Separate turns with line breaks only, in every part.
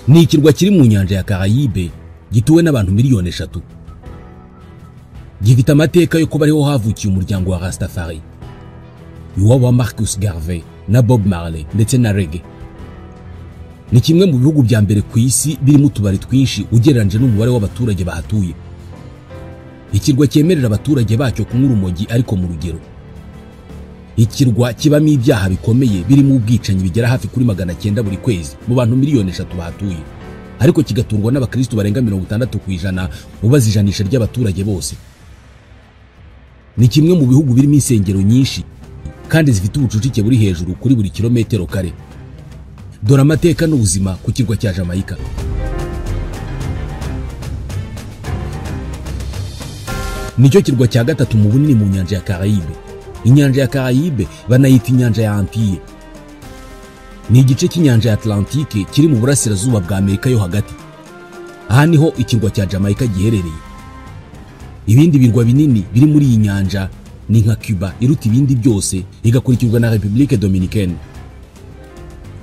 Ni ikirwa kiri mu nyanja ya Caraïbe gituwe n'abantu 3 miliyoni. Gifite amateka yo kuba ariho havukiye umuryango wa Rastafari, iwabo wa Marcus Garvey na Bob Marley ndetse na reggae. Ni kimwe mu bihugu bya mbere ku isi birimo utubari twinshi ugereranyije n'umubare w'abaturage bahatuye. Ikirwa cyemerera abaturage bacyo kunywa urumogi ariko mu rugero. Ikirwa kibamo ibyaha bikomeye birimo ubwicanyi bigera hafi kuri 900 buri kwezi mu bantu 3 miliyoni bahatuye, ariko kigaturwa n'abakristu barenga 60% ubaza ijanisha ry'abaturage bose. Ni kimwe mu bihugu birimo insengero nyinshi kandi zifite ubucucike buri hejuru kuri buri kilometero kare. Dore amateka n'ubuzima ku kirwa cya Jamaica. Nicyo kirwa cya gatatu mu bunini mu nyanja ya Caraïbe. Inyanja ya Caraïbe banayita inyanja ya Antille. Ni igice cy'inyanja ya Atlantique kiri mu burasirazuba bwa Amerika yo hagati. Aha niho ikirwa cya Jamaica giherereye. Ibindi birwa binini biri muri iyi nyanja ni nka Cuba iruta ibindi byose, igakurikirwa na République Dominicaine.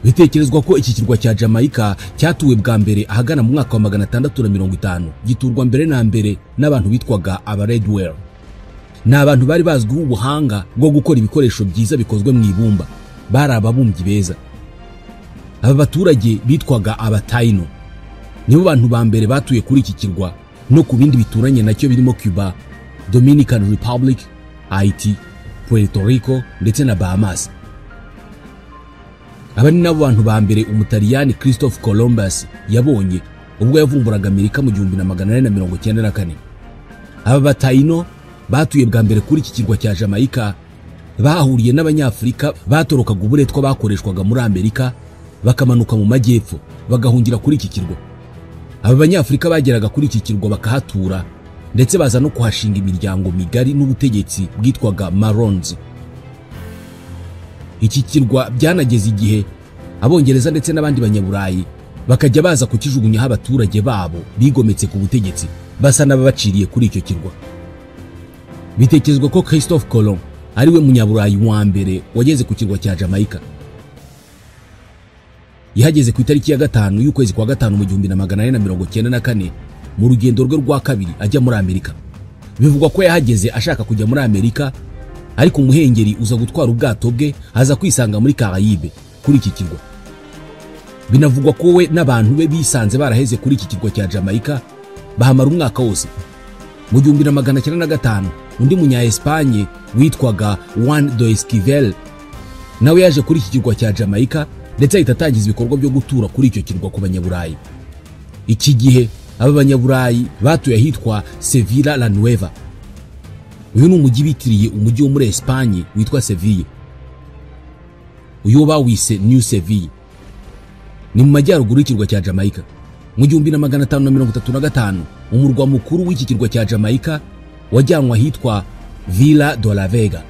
Bitekerezwa ko iki kirwa cya Jamaica cyatuwe bwa mbere ahagana mu mwaka wa 650, giturwa mbere na mbere n'abantu bitwaga aba Redwell. Ni abantu bari bazwiho ubuhanga bwo gukora ibikoresho byiza bikozwe mu ibumba, bari ababumbyi beza. Aba baturage bitwaga Abatayino, nibo bantu ba mbere batuye kuri iki kirwa no ku bindi bituranye nacyo birimo Cuba, Dominican Republic, Haiti, Puerto Rico ndetse na Bahamas. Aba ni nabo bantu ba mbere Umutaliyani Christophe Columbus yabonye ubwo yavumburaga Amerika mu 1494. Aba Batayino batuye bwa mbere kuri iki kirwa cya Jamaica bahuriye n'Abanyafurika batorokaga uburetwa bakoreshwaga muri Amerika, bakamanuka mu majyepfo bagahungira kuri iki kirwa. Aba Banyafurika bageraga kuri iki kirwa bakahatura, ndetse baza no kuhashinga imiryango migari n'ubutegetsi bwitwaga Maroons. Iki kirwa byanageze igihe Abongereza ndetse n'abandi Banyaburayi bakajya baza kukijugunyaho abaturage babo bigometse ku butegetsi, basa n'ababaciriye kuri icyo kirwa. Bitekerezwa ko Christophe Colomb ari we Munyaburayi wa mbere wageze ku kirwa cya Jamaica. Yahageze ku itariki ya 5 y'ukwezi kwa 5 mu 1494 mu rugendo rwe rwa kabiri ajya muri Amerika. Bivugwa ko yahageze ashaka kujya muri Amerika, ariko umuhengeri uza gutwara ubwato bwe, aza kwisanga muri Caraïbe kuri iki kirwa. Binavugwa ko we n'abantu be bisanze baraheze kuri iki kirwa cya Jamaica, bahamara umwaka wose. Mu 1905 undi munya Espagne witwaga Juan de Esquivel nawe yaje kuri iki kirwa cya Jamaica, ndetse ahita atangiza ibikorwa byo gutura kuri icyo kirwa ku Banyaburayi. Iki gihe aba Banyaburayi batuye ahitwa Sevilla la Nueva. Uyu ni umujyi bitiriye umujyi wo muri Espagne witwa Seville. Uyu bawise New Seville. Ni mu majyaruguru y'ikirwa cya Jamaica. Mu 1535 umurwa mukuru w'iki kirwa cya Jamaica wajyanwe ahitwa Villa de la Vega.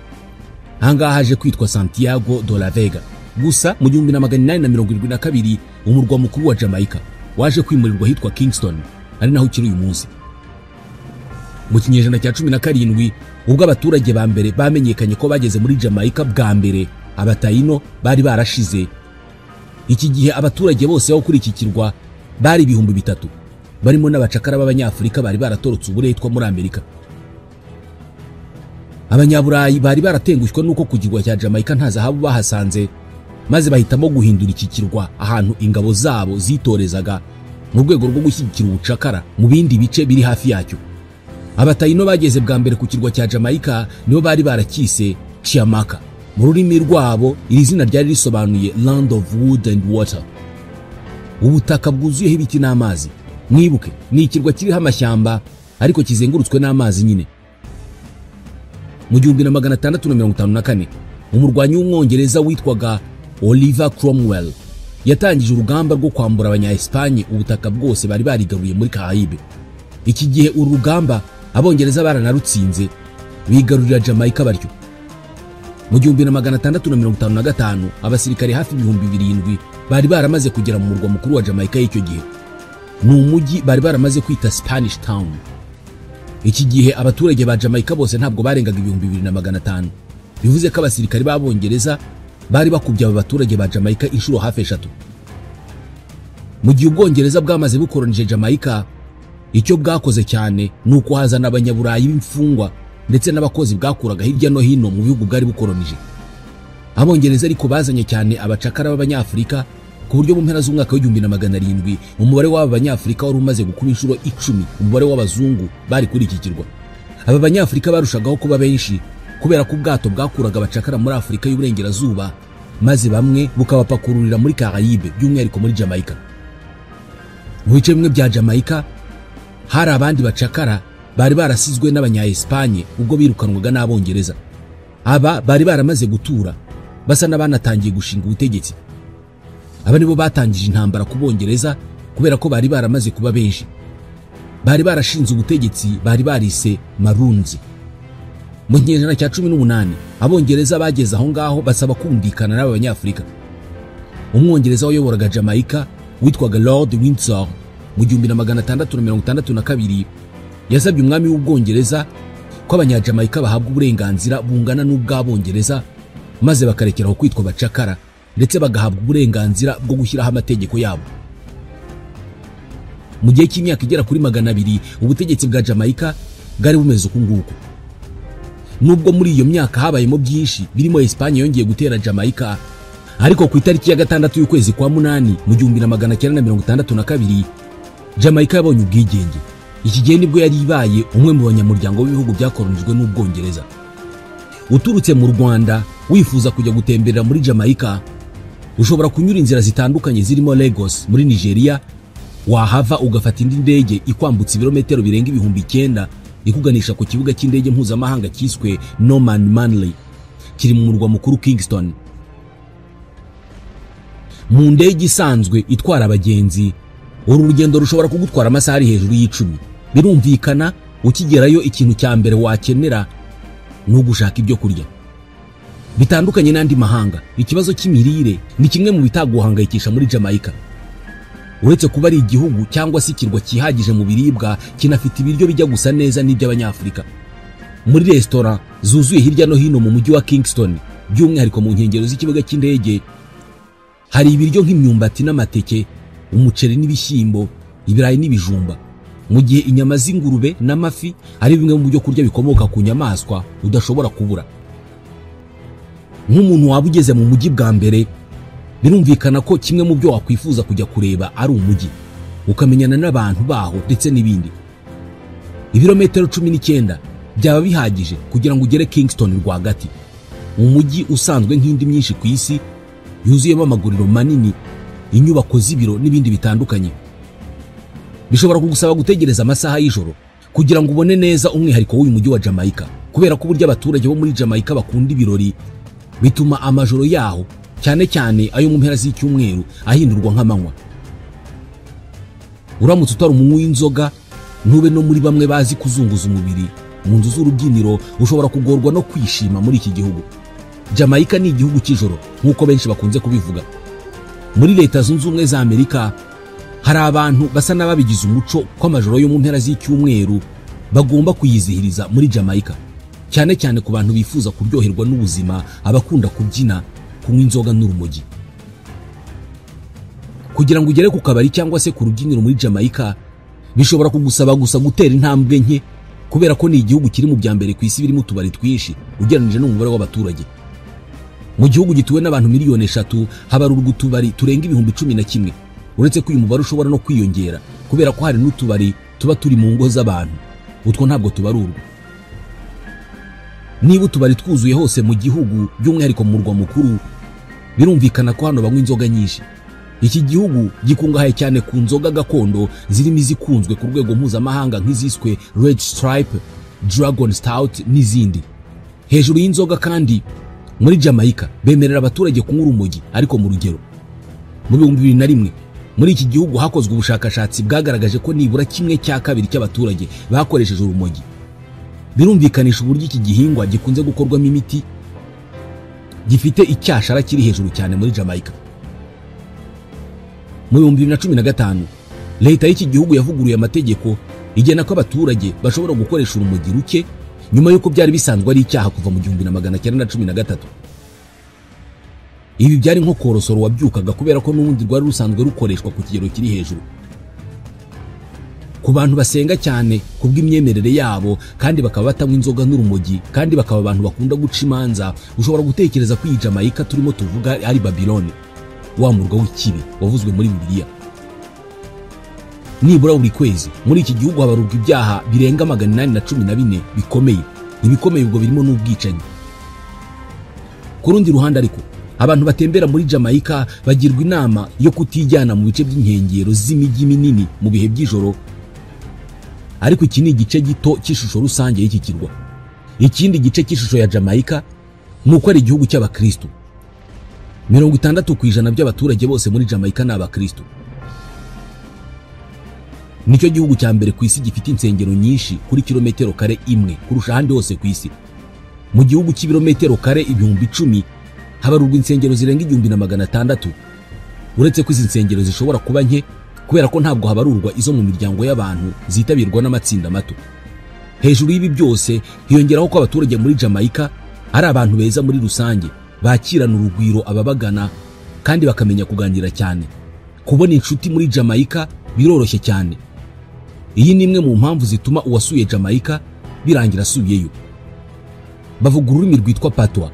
Ahangaha haje kwitwa Santiago de la Vega. Gusa mu 1872 umurwa mukuru wa Jamaica waje kwimurirwa ahitwa Kingston, ari naho ukiri uyu munsi. Mu kinyejana cya 17, ubwo abaturage ba mbere bamenyekanye ko bageze muri Jamaica bwa mbere, Abatayino bari barashize. Iki gihe abaturage bose bo kuri iki kirwa bari 3000, barimo n'abacakara b'Abanyafurika bari baratorotse uburetwa muri Amerika. Abanyaburayi bari baratengushywe n'uko ku kirwa cya Jamaica nta zahabu bahasanze, maze bahitamo guhindura iki kirwa ahantu ingabo zabo zitorezaga mu rwego rwo gushyigikira ubucakara mu bindi bice biri hafi yacyo. Abatayino bageze bwa mbere ku kirwa cya Jamaica nibo bari barakise Chiamaka. Mu rurimi rwabo iri zina ryari risobanuye "land of wood and water", ubutaka bwuzuyeho ibiti n'amazi. Mwibuke ni ikirwa kiriho amashyamba ariko kizengurutswe n'amazi nyine. Mu 1654 umurwanyi w'Umwongereza witwaga Oliver Cromwell yatangije urugamba rwo kwambura Abanya-Espagne ubutaka bwose bari barigaruye muri Caraïbe. Iki gihe uru rugamba Abongereza baranarutsinze, bigarurira Jamaica batyo. Mu 1655 abasirikare hafi 7000 bari baramaze kugera mu murwa mukuru wa Jamaica y'icyo gihe. Ni umujyi bari baramaze kwita Spanish Town. Iki gihe abaturage ba Jamaica bose ntabwo barengaga 2500, bivuze ko abasirikare b'Abongereza bari bakubye aba baturage ba Jamaica inshuro hafi eshatu. Mu gihe Ubwongereza bwamaze bukoronije Jamaica, icyo bwakoze cyane ni ukuhazana abanyaburayi b'imfungwa ndetse n'abakozi bwakuraga hirya no hino mu bihugu bwari bukoronije. Abongereza ariko bazanye cyane abacakara b'Abanyafurika, ku buryo mu mpera z'umwaka w'1700 umubare w'aba Banyafurika wari umaze gukuba inshuro 10 umubare w'abazungu bari kuri iki kirwa. Aba Banyafurika barushagaho kuba benshi kubera ko ubwato bwakuraga abacakara muri Afurika y'Uburengerazuba, maze bamwe bukabapakururira muri Caraïbe, by'umwihariko muri Jamaica. Mu bice bimwe bya Jamaica hari abandi bacakara bari barasizwe n'abanya-Espagne ubwo birukanwaga n'Abongereza. Aba bari baramaze gutura basa n'abanatangiye gushinga ubutegetsi. Aba nibo batangije intambara ku Bongereza kubera ko bari baramaze kuba benshi. Bari barashinze ubutegetsi bari barise Maroons. Mu kinyejana cya 18 Abongereza bageze aho ngaho basaba kumvikana n'aba Banyafurika. Umwongereza wayoboraga Jamaica witwaga Lord Windsor mu 1662 yasabye umwami w'Ubwongereza ko Abanyajamaika bahabwa uburenganzira bungana n'ubw'Abongereza, maze bakarekeraho kwitwa abacakara ndetse bagahabwa uburenganzira bwo gushyiraho amategeko yabo. Mu gihe cy'imyaka igera kuri 200 ubutegetsi bwa Jamaica bwari bumeze uku nguku. Nubwo muri iyo myaka habayemo byinshi birimo Espagne yongeye gutera Jamaica, ariko ku itariki ya 6 y'ukwezi kwa 8 mu 1962 Jamaica yabonye ubwigenge. Iki gihe nibwo yari ibaye umwe mu banyamuryango b'ibihugu byakoronijwe n'Ubwongereza. Uturutse mu Rwanda wifuza kujya gutemberera muri Jamaica, ushobora kunyura inzira zitandukanye zirimo Lagos muri Nigeria, wahava ugafata indi ndege ikwambutsa ibirometero birenga 9000 ikuganisha ku kibuga cy'indege mpuzamahanga cyiswe Norman Manley kiri mu murwa mukuru Kingston. Mu ndege isanzwe itwara abagenzi, uru rugendo rushobora kugutwara amasaha ari hejuru y'10. Birumvikana ukigerayo ikintu cya mbere wakenera ni ugushaka ibyo kurya. Bitandukanye n'andi mahanga, ikibazo cy'imirire ni kimwe mu bitaguhangayikisha muri Jamaica. Uretse kuba ari igihugu cyangwa se ikirwa cyihagije mu biribwa, kinafite ibiryo bijya gusa neza n'iby'Abanyafurika. Muri resitora zuzuye hirya no hino mu mujyi wa Kingston, by'umwihariko mu nkengero z'ikibuga cy'indege, hari ibiryo nk'imyumbati n'amateke, umuceri n'ibishyimbo, ibirayi n'ibijumba, mu gihe inyama z'ingurube n'amafi ari bimwe mu byo kurya bikomoka ku nyamaswa udashobora kubura. Nk'umuntu waba ugeze mu mujyi bwa mbere, birumvikana ko kimwe mu byo wakwifuza kujya kureba ari umujyi, ukamenyana n'abantu baho ndetse n'ibindi. Ibirometero 19 byaba bihagije kugira ngo ugere Kingston rwagati, umujyi usanzwe nk'indi myinshi ku isi, yuzuyemo amaguriro manini, inyubako z'ibiro n'ibindi bitandukanye. Bishobora kugusaba gutegereza amasaha y'ijoro kugira ngo ubone neza umwihariko w'uyu mujyi wa Jamaica, kubera ko uburyo abaturage bo muri Jamaica bakunda ibirori bituma amajoro yaho, cyane cyane ayo mu mpera z'icyumweru, ahindurwa nk'amanywa. Uramutse utari umunywi w'inzoga, ntube no muri bamwe bazi kuzunguza umubiri mu nzu z'urubyiniro, ushobora kugorwa no kwishima muri iki gihugu. Jamaica ni igihugu cy'ijoro nk'uko benshi bakunze kubivuga. Muri Leta Zunze Ubumwe za Amerika hari abantu basa n'ababigize umuco ko amajoro yo mu mpera z'icyumweru bagomba kuyizihiriza muri Jamaica, cyane cyane ku bantu bifuza kuryoherwa n'ubuzima, abakunda kubyina, kunywa inzoga n'urumogi. Kugira ngo ugere ku kabari cyangwa se ku rubyiniro muri Jamaica bishobora kugusaba gusa gutera intambwe nke, kubera ko ni igihugu kiri mu bya mbere ku isi birimo utubari twinshi ugereranije n'umubare w'abaturage. Mu gihugu gituwe n'abantu miliyoni 3 habarurwa utubari turenga 11,000, uretse ko uyu mubare ushobora no kwiyongera kubera ko hari n'utubari tuba turi mu ngo z'abantu, utwo ntabwo tubarurwa. Niba utubari twuzuye hose mu gihugu, by'umwihariko mu murwa mukuru, birumvikana ko hano banywa inzoga nyinshi. Iki gihugu gikungahaye cyane ku nzoga gakondo zirimo izikunzwe ku rwego mpuzamahanga nk'iziswe Red Stripe, Dragon Stout n'izindi. Hejuru y'inzoga kandi, muri Jamaica bemerera abaturage kunywa urumogi ariko mu rugero. Mu 2001 muri iki gihugu hakozwe ubushakashatsi bwagaragaje ko nibura 1/2 cy'abaturage bakoresheje urumogi. Birumvikanisha uburyo iki gihingwa gikunze gukorwamo imiti, gifite icyashara kiri hejuru cyane muri Jamaica. Mu 2015 leta y'iki gihugu yavuguruye amategeko igena ko abaturage bashobora gukoresha urumogi ruke, nyuma y'uko byari bisanzwe ari icyaha kuva mu 1913. Ibi byari nko korosoro wabyukaga kubera ko n'ubundi rwari rusanzwe rukoreshwa ku kigero kiri hejuru. Ku bantu basenga cyane kubw'imyemerere yabo kandi bakaba batanywa inzoga n'urumogi kandi bakaba abantu bakunda guca imanza, ushobora gutekereza ko iyi Jamaica turimo tuvuga ari Babylone, wa murwa w'ikibi wavuzwe muri Bibiliya. Nibura buri kwezi muri iki gihugu habarurwa ibyaha birenga 814 bikomeye. Ibikomeye ubwo birimo n'ubwicanyi. Ku rundi ruhande ariko, abantu batembera muri Jamaica bagirwa inama yo kutijyana mu bice by'inkengero z'imijyi minini mu bihe by'ijoro. Ariko iki ni igice gito cy'ishusho rusange y'iki kirwa. Ikindi gice cy'ishusho ya Jamaica ni uko ari igihugu cy'abakristo. 60% by'abaturage bose muri Jamaica ni abakristo. Nicyo gihugu cya mbere ku isi gifite insengero nyinshi kuri kilometero kare imwe kurusha ahandi hose ku isi. Mu gihugu cy'ibirometero kare 10,000 habarurwa insengero zirenga 1600. Uretse ko izi nsengero zishobora kuba nke kubera ko ntabwo habarurwa izo mu miryango y'abantu zitabirwa n'amatsinda mato. Hejuru y'ibi byose hiyongeraho ko abaturage muri Jamaica ari abantu beza muri rusange, bakirana urugwiro ababagana kandi bakamenya kuganira cyane. Kubona inshuti muri Jamaica biroroshye cyane. Iyi ni imwe mu mpamvu zituma uwasuye Jamaica birangira asubiyeyo. Bavuga ururimi rwitwa Patois.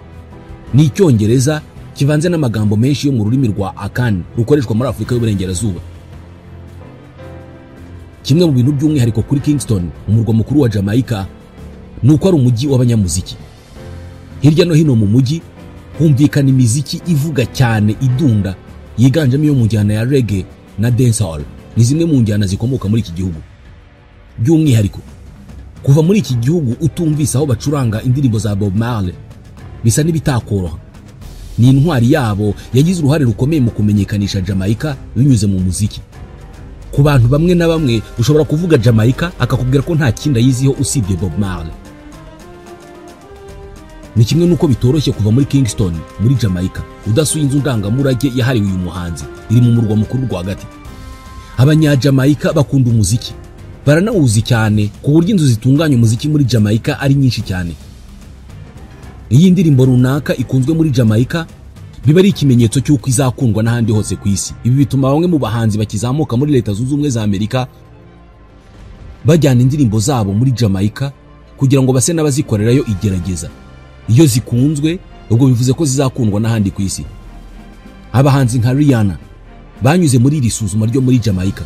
Ni icyongereza kivanze n'amagambo menshi yo mu rurimi rwa Akan rukoreshwa muri Afurika y'Uburengerazuba. Kimwe mu bintu by'umwihariko kuri Kingston, umurwa mukuru wa Jamaica, ni uko ari umujyi w'abanyamuziki. Hirya no hino mu mujyi humvikana imiziki ivuga cyane idunda, yiganjemo iyo mu njyana ya reggae na dancehall. Ni zimwe mu njyana zikomoka muri iki gihugu. By'umwihariko, kuva muri iki gihugu utumvise aho bacuranga indirimbo za Bob Marley bisa n'ibitakoroha. Ni intwari yabo yagize uruhare rukomeye mu kumenyekanisha Jamaica binyuze mu muziki. Ku bantu bamwe na bamwe ushobora kuvuga Jamaica akakubwira ko nta kindi ayiziho usibye Bob Marley. Ni kimwe nuko bitoroshye kuva muri Kingston muri Jamaica udasuye inzu ndangamurage yahariwe uyu muhanzi iri mu murwa mukuru rwagati. Abanya-Jamaica bakunda umuziki, baranawuzi cyane ku buryo inzu zitunganya umuziki muri Jamaica ari nyinshi cyane. Iyi ndirimbo runaka ikunzwe muri Jamaica biba ari ikimenyetso cy'uko izakundwa n'ahandi hose ku isi. Ibi bituma bamwe mu bahanzi bakizamuka muri Leta Zunze Ubumwe za Amerika bajyana indirimbo zabo muri Jamaica kugira ngo base n'abazikorerayo igerageza. Iyo zikunzwe ubwo bivuze ko zizakundwa n'ahandi ku isi. Abahanzi nka Rihanna banyuze muri iri suzuma ryo muri Jamaica.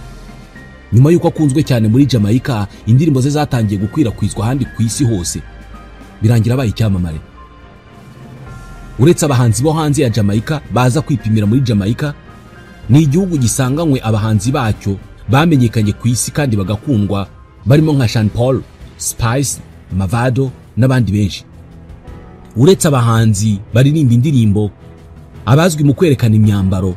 Nyuma y'uko akunzwe cyane muri Jamaica, indirimbo ze zatangiye gukwirakwizwa ahandi ku isi hose, birangira abaye icyamamare. Uretse abahanzi bo hanze ya Jamaica baza kwipimira muri Jamaica, ni igihugu gisanganywe abahanzi bacyo bamenyekanye ku isi kandi bagakundwa, barimo nka Sean Paul, Spice, Mavado n'abandi benshi. Uretse abahanzi baririmba indirimbo, abazwi mu kwerekana imyambaro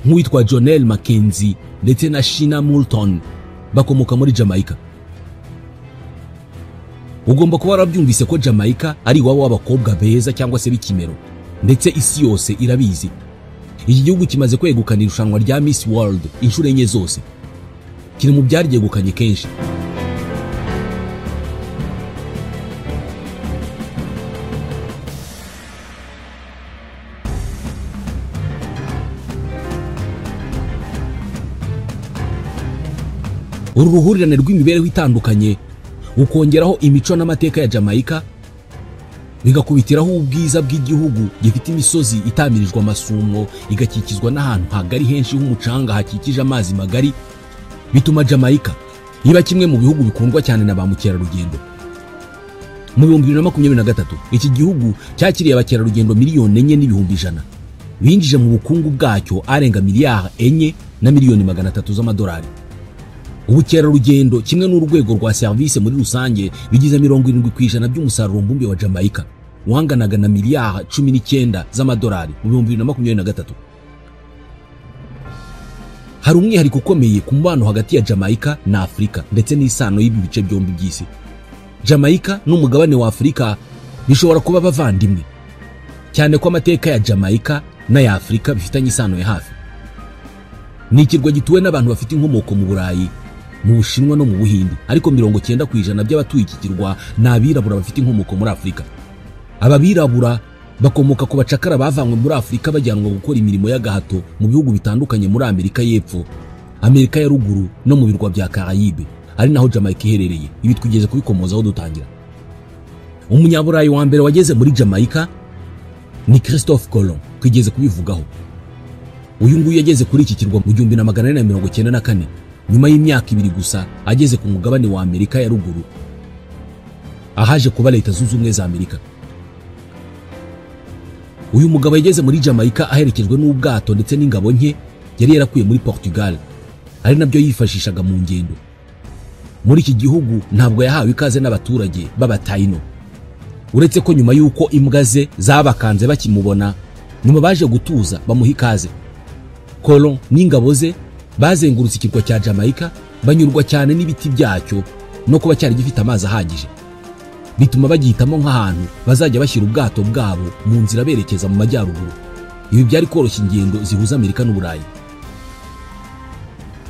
nk'uwitwa Jonelle Mackenzie ndetse na Shina Moulton bakomoka muri Jamaica. Ugomba kuba warabyumvise ko Jamaica ari iwabo w'abakobwa beza cyangwa se b'ikimero, ndetse isi yose irabizi. Iki gihugu kimaze kwegukana irushanwa rya Miss World inshuro enye zose. Kiri mu byaryegukanye kenshi. Uru ruhurirane rw'imibereho itandukanye, ukongeraho imico n'amateka ya Jamaica, bigakubitiraho ubwiza bw'igihugu gifite imisozi itamirijwe amasumo, igakikizwa n'ahantu hagari henshi h'umucanga hakikije amazi magari, bituma Jamaica iba kimwe mu bihugu bikundwa cyane na ba mukerarugendo. Mu 2023 iki gihugu cyakiriye abakerarugendo 4,100,000 binjije mu bukungu bwacyo arenga 4,300,000,000 z'amadolari. Ubukerarugendo kimwe n'urwego rwa service muri rusange bigize 70% by'umusaruro mbumbe wa Jamaica, wanganaga na 19,000,000,000 z'amadolari mu 2023. Hari umwihariko ukomeye ku mubano hagati ya Jamaica na Afrika ndetse n'isano y'ibi bice byombi by'isi. Jamaica n'umugabane wa Afrika bishobora kuba bavandimwe, cyane ko amateka ya Jamaica n'aya Afrika bifitanye isano ya hafi. Ni ikirwa gituwe n'abantu bafite inkomoko mu Burayi, mu Bushinwa no mu Buhindi, ariko 90% by'abatuye iki kirwa ni abirabura bafite inkomoko muri Afrika. Aba birabura Bakomoka ku bacakara bavanywe muri Afurika bajyanwa gukora imirimo y'agahato mu bihugu bitandukanye muri Amerika y'Epfo, Amerika ya Ruguru no mu birwa bya Caraïbe, ari naho Jamaica iherereye. Ibi twigeze kubikomozaho dutangira. Umunyaburayi wa mbere wageze muri Jamaica ni Christophe Colomb, twigeze kubivugaho. Uyu nguyu yageze kuri iki kirwa mu 1494, nyuma y'imyaka ibiri gusa ageze ku mugabane wa Amerika ya Ruguru, ahaje kuba Leta Zunze Ubumwe za Amerika. Uyu mugabo yageze muri Jamaica aherekejwe n'ubwato ndetse n'ingabo nke yari yarakuye muri Portugal, ari nabyo yifashishaga mu ngendo. Muri iki gihugu ntabwo yahawe ikaze n'abaturage b'Abataino, uretse ko nyuma y'uko imbwa ze zabakanze bakimubona, nyuma baje gutuza bamuha ikaze. Colomb n'ingabo ze bazengurutse ikirwa cya Jamaica, banyurwa cyane n'ibiti byacyo no kuba cyari gifite amazi ahagije, bituma bagihitamo nk'ahantu bazajya bashyira ubwato bwabo mu nzira berekeza mu majyaruguru. Ibi byari koroshya ingendo zihuza Amerika n'Uburayi.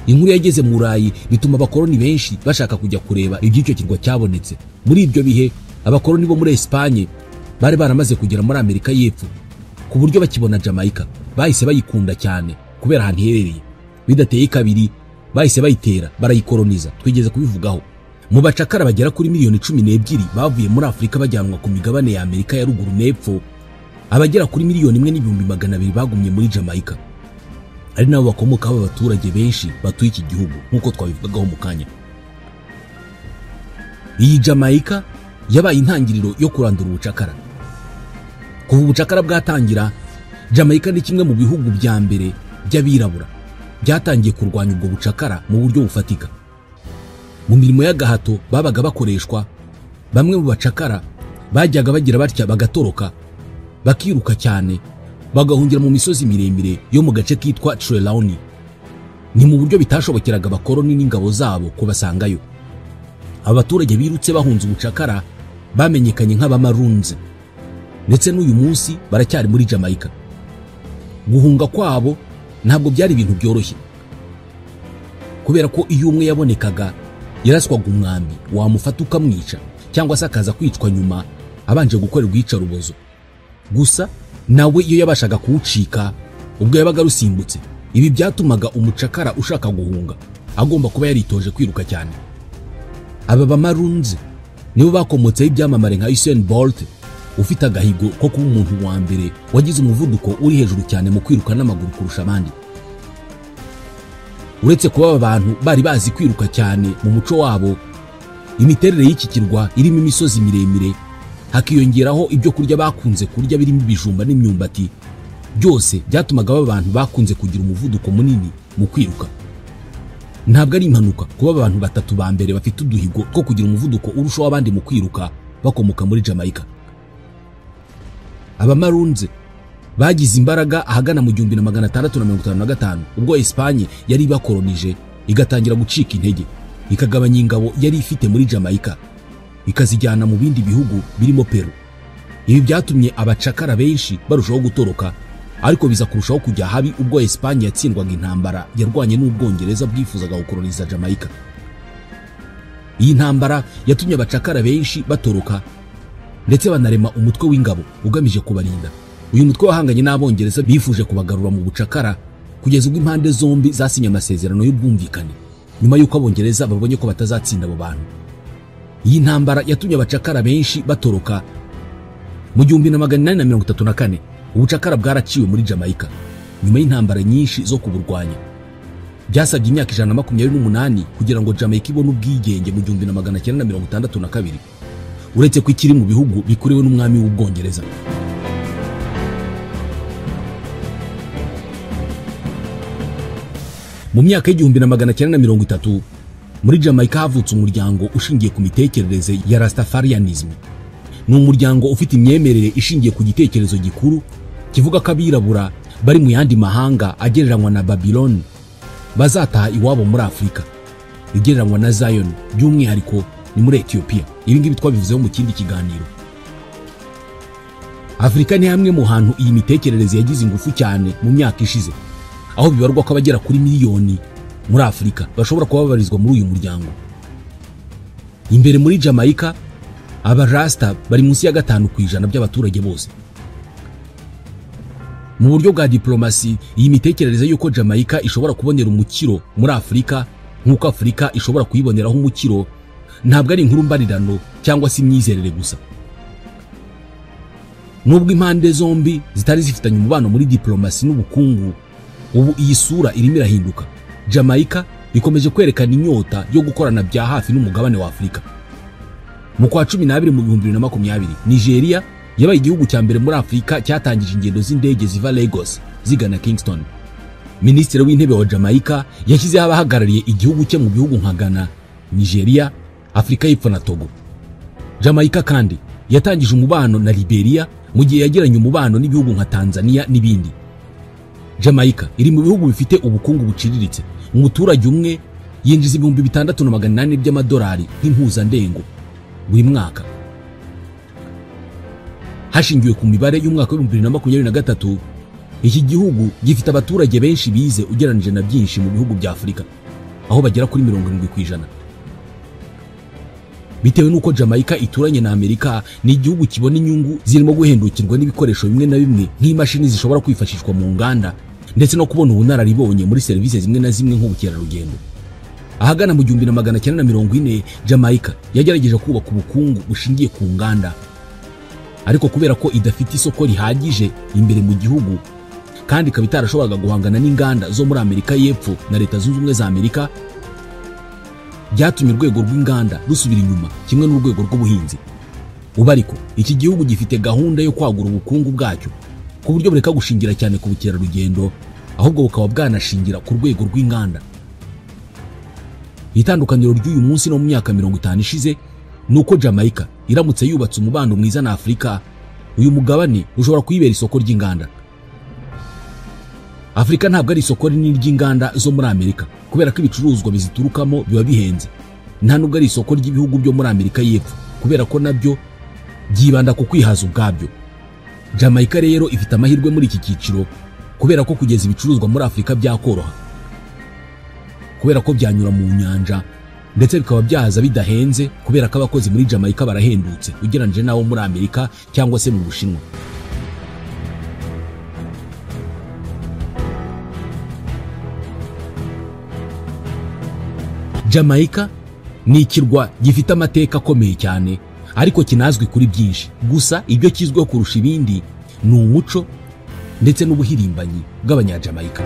Inkuru yageze mu Burayi bituma abakoloni benshi bashaka kujya kureba iby'icyo kirwa cyabonetse. Muri ibyo bihe abakoloni bo muri Espagne bari baramaze kugera muri Amerika y'Epfo, ku buryo bakibona Jamaica bahise bayikunda cyane kubera ahantu iherereye. Bidateye kabiri bahise bayitera barayikoloniza, twigeze kubivugaho. Mu bacakara bagera kuri miliyoni 12 bavuye muri Afurika bajyanwa ku migabane ya Amerika ya Ruguru n'Epfo, abagera kuri 1,200,000 bagumye muri Jamaica, ari nabo bakomokaho abaturage benshi batuye iki gihugu nk'uko twabivugagaho mu kanya. Iyi Jamaica yabaye intangiriro yo kurandura ubucakara. Kuva ubucakara bwatangira, Jamaica ni kimwe mu bihugu bya mbere by'abirabura byatangiye kurwanya ubwo bucakara mu buryo bufatika. Mu mirimo y'agahato babaga bakoreshwa, bamwe mu bacakara bajyaga bagira batya bagatoroka, bakiruka cyane, bagahungira mu misozi miremire yo mu gace kitwa Trelawney. Ni mu buryo bitashobokeraga abakoloni n'ingabo zabo kubasangayo. Abaturage birutse bahunze ubucakara bamenyekanye nk'abamarunze, ndetse n'uyu munsi baracyari muri Jamaica. Guhunga kwabo ntabwo byari ibintu byoroshye, kubera ko iyo umwe yabonekaga yaraswaga umwambi wamufata ukamwica, cyangwa se akaza kwicwa nyuma abanje gukorerwa iyicarubozo. Gusa nawe iyo yabashaga kuwucika ubwo yabaga rusimbutse. Ibi byatumaga umucakara ushaka guhunga agomba kuba yaritoje kwiruka cyane. Aba bamarunze nibo bakomotseho ibyamamare nka Usain Bolt, ufite agahigo ko kuba umuntu wa mbere wagize umuvuduko uri hejuru cyane mu kwiruka n'amaguru kurusha abandi. Uretse kuba aba bantu bari bazi kwiruka cyane mu muco wabo, imiterere y'iki kirwa irimo imisozi miremire, hakiyongeraho ibyo kurya bakunze kurya birimo ibijumba n'imyumbati, byose byatumaga aba bantu bakunze kugira umuvuduko munini mu kwiruka. Ntabwo ari impanuka kuba abantu batatu ba mbere bafite uduhigo two kugira umuvuduko urushaho abandi mu kwiruka bakomoka muri Jamaica. Abamarunze bagize imbaraga ahagana mu 1655, ubwo Espagne yari ibakolonije igatangira gucika intege, ikagabanya ingabo yari ifite muri Jamaica ikazijyana mu bindi bihugu birimo Peru. Ibi byatumye abacakara benshi barushaho gutoroka, ariko biza kurushaho kujya habi ubwo Espagne yatsindwaga intambara yarwanye n'Ubwongereza bwifuzaga gukoloniza Jamaica. Iyi ntambara yatumye abacakara benshi batoroka, ndetse banarema umutwe w'ingabo ugamije kubarinda. Uyu mutwe wahanganye n'Abongereza bifuje kubagarura mu bucakara, kugeza ubwo impande zombi zasinye amasezerano y'ubwumvikane, nyuma y'uko Abongereza babonye ko batazatsinda abo bantu. Iyi ntambara yatumye abacakara benshi batoroka. Mu 1834 ubucakara bwaraciwe muri Jamaica nyuma y'intambara nyinshi zo kuburwanya. Byasabye imyaka 128 kugira ngo Jamaica ibone ubwigenge mu 1962, uretse ko ikiri mu bihugu bikuriwe n'umwami w'Ubwongereza. Mu myaka y'1930 muri Jamaica havutse umuryango ushingiye ku mitekerereze ya Rastafarianism. Ni umuryango ufite imyemerere ishingiye ku gitekerezo gikuru kivuga ko abirabura bari mu yandi mahanga agereranywa na Babylon bazataha iwabo muri Afurika, igereranywa na Zion, by'umwihariko ni muri Ethiopia. Ibi ngibi twabivuzeho mu kindi kiganiro. Afurika ni hamwe mu hantu iyi mitekerereze yagize ingufu cyane mu myaka ishize, aho bibarwa ko abagera kuri miliyoni muri Afurika bashobora kuba babarizwa muri uyu muryango. Imbere muri Jamaica, abarasta bari munsi ya 5% by'abaturage bose. Mu buryo bwa diplomasi, iyi mitekerereze y'uko Jamaica ishobora kubonera umukiro muri Afurika nk'uko Afurika ishobora kuyiboneraho umukiro ntabwo ari inkuru mbarirano cyangwa se imyizerere gusa. Nubwo impande zombi zitari zifitanye umubano muri diplomasi n'ubukungu, ubu iyi sura irimo irahinduka. Jamaica ikomeje kwerekana inyota yo gukorana bya hafi n'umugabane wa Afurika. Mu kwa 12 mu 2020, Nigeria yabaye igihugu cya mbere muri Afurika cyatangije ingendo z'indege ziva Lagos zigana Kingston. Minisitiri w'intebe wa Jamaica yashyizeho abahagarariye igihugu cye mu bihugu nka Ghana, Nigeria, Afurika y'Epfo na Togo. Jamaica kandi yatangije umubano na Liberia mu gihe yagiranye umubano n'ibihugu nka Tanzania n'ibindi. Jamaica iri mu bihugu bifite ubukungu buciriritse. Umuturage umwe yinjiza 6,800 by'amadolari nk'impuzandengo buri mwaka. Hashingiwe ku mibare y'umwaka wa 2023, iki gihugu gifite abaturage benshi bize ugereranije na byinshi mu bihugu bya Afurika, aho bagera kuri 70%. Bitewe n'uko Jamaica ituranye na Amerika, ni igihugu kibona inyungu zirimo guhendukirwa n'ibikoresho bimwe na bimwe nk'imashini zishobora kwifashishwa mu nganda, ndetse no kubona ubunararibonye muri serivisi zimwe na zimwe nk'ubukerarugendo. Ahagana mu 1940, Jamaica yagerageje kubaka ubukungu bushingiye ku nganda, ariko kubera ko idafite isoko rihagije imbere mu gihugu kandi ikaba itarashoboraga guhangana n'inganda zo muri Amerika y'Epfo na Leta Zunze Ubumwe za Amerika, byatumye urwego rw'inganda rusubira inyuma kimwe n'urwego rw'ubuhinzi. Ubu ariko iki gihugu gifite gahunda yo kwagura ubukungu bwacyo ku buryo bureka gushingira cyane ku bukerarugendo, ahubwo bukaba bwanashingira ku rwego rw'inganda. Itandukaniro ry'uyu munsi no mu myaka 50 ishize nuko Jamaica iramutse yubatse umubano mwiza na Afurika, uyu mugabane ushobora kuyibera isoko ry'inganda. Afurika ntabwo ari isoko rinini ry'inganda zo muri Amerika kubera ko ibicuruzwa biziturukamo biba bihenze. Nta nubwo ari isoko ry'ibihugu byo muri Amerika y'Epfo kubera ko nabyo byibanda ku kwihaza ubwabyo. Jamaica rero ifite amahirwe muri iki cyiciro kubera ko kugeza ibicuruzwa muri Afurika byakoroha, kubera ko byanyura mu nyanja ndetse bikaba byaza bidahenze kubera ko abakozi muri Jamaica barahendutse ugereranyije n'abo muri Amerika cyangwa se mu Bushinwa. Jamaica ni ikirwa gifite amateka akomeye cyane ariko kinazwi kuri byinshi. Gusa ibyo kizwiho kurusha ibindi ni umuco ndetse n'ubuhirimbanyi bw'abanyajamaica.